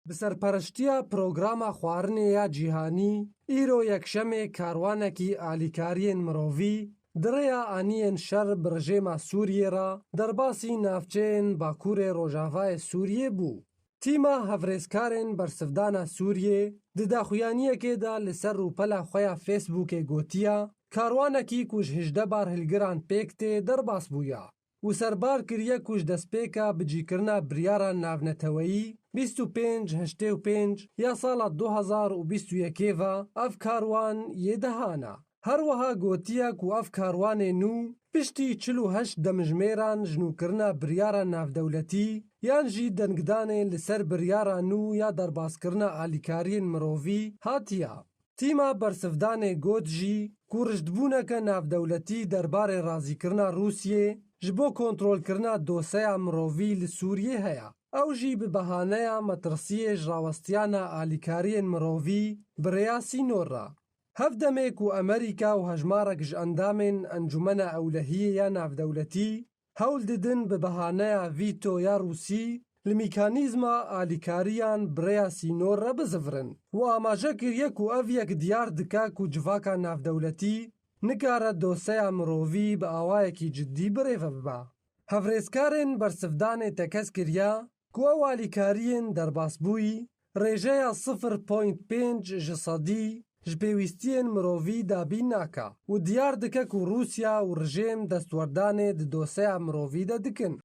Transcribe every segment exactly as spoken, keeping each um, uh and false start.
Bi serpereştiya Programa Xwarinê ya Cîhanî, îro yekşemê karwanekî alîkariyên mirovî di rêya aniyên şer bi rejêma Sûriyê re derbasî navçeyên Bakurê Rojavayê Sûriyê bû. Tîma hevrêzkarên bersivdana Sûriyê di daxuyaniyekê de li ser rûpela xwe ya Facebookê gotiye, karwanekî ku ji hejdeh bar hilgiran pêk tê derbas bûye û serbar kiriye ku ji destpêka bicîkirina biryara navneteweyî bîst û pênc heştê û pênc ya sala du hezar û bîst û yekê ve ev karwan yê dehan e. Her wiha gotiye ku ev karwanê nû piştî çil û heşt demjimêran ji nûkirina biryara navdewletî yan jî dengdanê li ser biryara nû ya derbaskirina alîkariyên mirovî hatiye. Tîma bersivdanê got jî ku rijdbûneke navdewletî derbarê razîkirina Rûsiyê ji bo kontrolkirina doseya mirovî li Sûriyê heye. Ew jî bi behaneya metirsiyê ji rawestiyana alîkariyên mirovî bi rêya sînor re. Hevdemê ku Amerîka û hejmarek ji endamên Encûmena Ewlehiyê ya Navdewletî hewl didin bi behaneya vîto ya Rûsî li mîkanîzma alîkariyan bi rêya sînor re bizivirin û amaje kiriye ku ev yek diyar dike ku civaka navdewletî nikare doseya mirovî bi awayekî cidî birêve bibe. Hevrêzkarên bersivdanê tekez kiriye ku ew alîkariyên derbasbûyî rêjeya sifir point pênc ji sedî ji pêwîstiyên mirovî dabîn nake û diyar dike ku Rûsya û rejêm destwerdanê di doseya mirovî de dikin.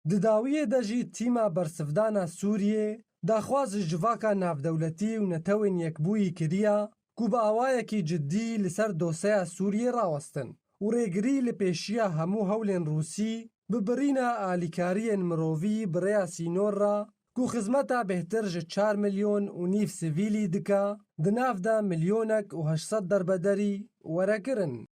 Di dawiyê de jî tîma bersivdana Sûriyê daxwaz ji civaka navdewletî û Netewên Yekbûyî kiriye ku bi awayekî cidî li ser doseya Sûriyê rawestin û rêgirî li pêşiya hemû hewlên Rûsî bi birîna alîkariyên mirovî bi rêya sînor re ku xizmeta bêhtir ji çar milyon û nîv sivîlî dike, di nav de milyonek û heşt sed derbederî were kirin.